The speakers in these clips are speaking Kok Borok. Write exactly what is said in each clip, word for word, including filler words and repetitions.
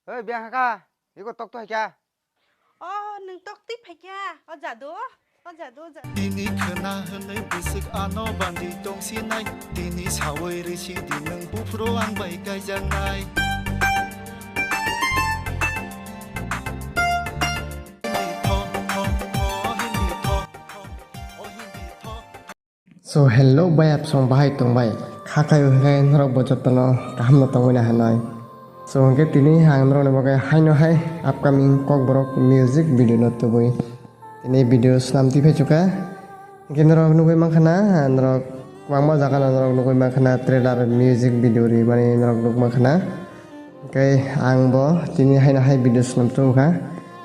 Oi, biyang haka, iko tok to haikya? Oh, nung tok twi phaikya? O jadu, o jadu, o jadu. Tini khna hwnwi bwswk ano bandi tong sinai, tini sawi rwsi di nwng buphuru ang bai kaijaknai. So, hello bai, apsong bahai tong bai. Kha khayo hwnkhe norok bo jotono kaham no tongwi na hinwi. So, hwnkhe tini ang norok ni bagwi haino hai upcoming Kokborok music video no tubui. Tini video swnam twi phai chukha. Hwnkhe norok nugui mankha na, norok kwbangma jaga no norok nugui mankha na, trailer music video ri mani norok nuk mankha na. Hwnkhe ang bo tini haino hai video swnam tubukha.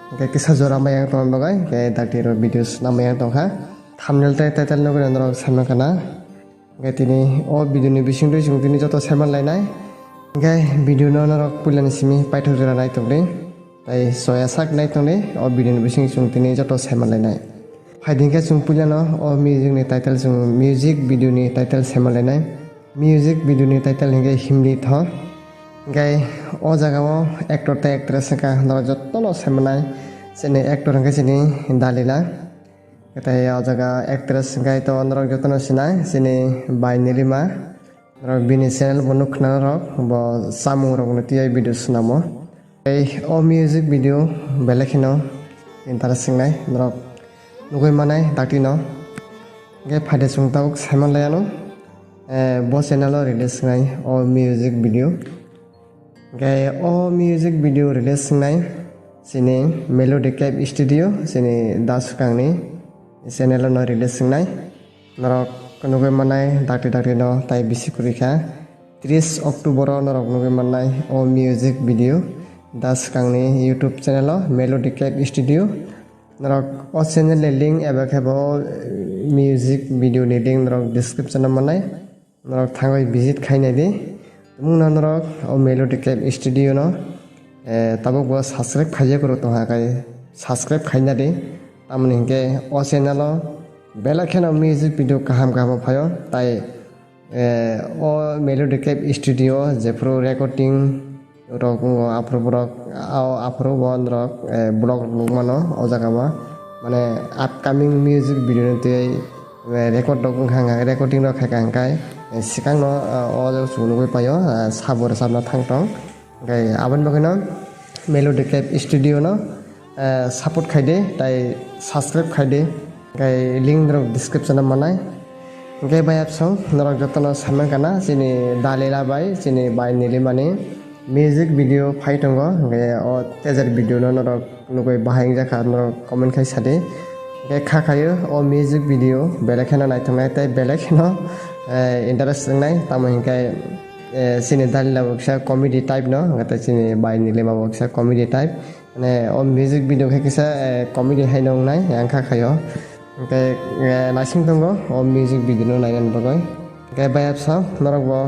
Hwnkhe kisa jora bai ang tongma bagwi, hwnkhe dakti ro video swnam bai ang tongkha. Thumbnail tei title nugwi norok sai mankha na. Hwnkhe tini o video ni bisingtwi chwng tini joto saiman lainai. Hwnkhe video no norok puilani simi paithak jora nai tongdi. Tai soya sak nai tongdi, o video ni bising chwng tini joto saiman lainai. Phaidi hwnkhe chwng puilano o music ni title, chwng music video ni title saiman lainai. Music video ni title hwnkhe Himli Tho. Hwnkhe o jaga o actor tei actress hwnkha norok jotono saimanai. Chini actor hwnkhe chini Dalila. Tei o jaga actress hwnkhe to norok jotono sinai, chini bai Nilima. Norok bini channel bo nukha norok, bo chamung rokni twiwi video swnamo. Tei o music video belai kheno interesting nai, norok nugui manai dakti no. Hwnkhe phaide chwng tabuk saiman laiano, eh, bo channel o release wngnai o music video. Hwnkhe o music video release wngnai chini Melody Cave Studio, chini Da Swkangni channel o no release wngnai. Norok nugui manai dakti dakti no tai bisi kwrwi kha. Tris October o norok nugui manai o music video Da Swkangni YouTube channel o Melody Cave Studio. Norok o channel ni link eba khe bo, eh, music video ni link norok description o manai. Norok thangwi visit khainai di. Tumungno norok o Melody Cave Studio no, eh, tabuk bo subscribe khaijak rw tongha kai subscribe khaina di. Tamoni hinkhe o channel o belai kheno music video kaham kaham phaio. Tai, eh, o Melody Cave Studio jephru recording rok wngo, aphuru borok, o aphuru bo norok, eh, vlog rok nukmano o jaga o. Mane upcoming music video ni twi, eh, record rok wngkha hwnkhe, recording rok khaikha hwnkhe, eh, swkangno, eh, o jaga chwng nugui paio, eh, sabo rwchapna thang tong. Hwnkhe aboni bagwino Melody Cave Studio no, eh, support khaidi, tai subscribe khaidi. Hwnkhe link rok description o manai. Hwnkhe bai apsong norok jotono saiman kana chini Dalila bai, chini bai Nilimani music video phai tongo. Hwnkhe o teaser video no norok nugui bahai wngjakha, norok comment khai sadi. Hwnkhe kha khayo o music video belai kheno naithoknai tei belai kheno, eh, interest wngnai. Tamo hinkhe, eh, chini Dalila bo kisa comedy type no, hwnkhe tei chini bai Nilima bo kisa comedy type. Mane o music video khe kisa, eh, comedy hai nongnai, ang kha khayo. Hwnkhe, eh, naising tongo o music video no nainani bagwi. Hwnkhe bai apsa norok bo,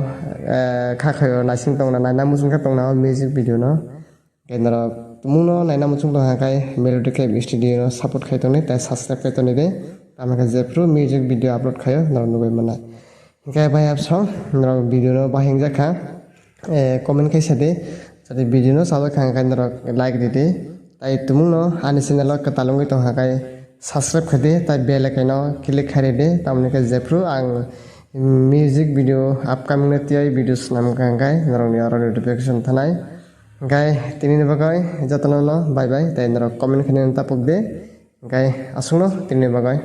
eh, kha khayo naising tongna, naina muchung khe tongna o music video no. Hwnkhe norok tumungno naina muchung tongkha khai Melody Cave Studio no support khai tongni tei subscribe khai tongni de. Tamo khe jephru music video upload khayo norok nugui manai. Hwnkhe bai apsa norok video no bahai wngjakha. Eh, comment khai sadi, jodi video no chajak kha hwnkhe norok like ridi. Tai tumungno ani channel o kwtal wngwi tongkha khai subscribe khaidi, tai bell icon no click khai ridi. Tamoni khe jephru ang music video upcoming no tiyai video swnam kha hwnkhe norokni oro notification thanai. Hwnkhe tinini bagwi jotono no bye bye, tai norok comment khainani tapuk di. Hwnkhe aswkno tinini bagwi.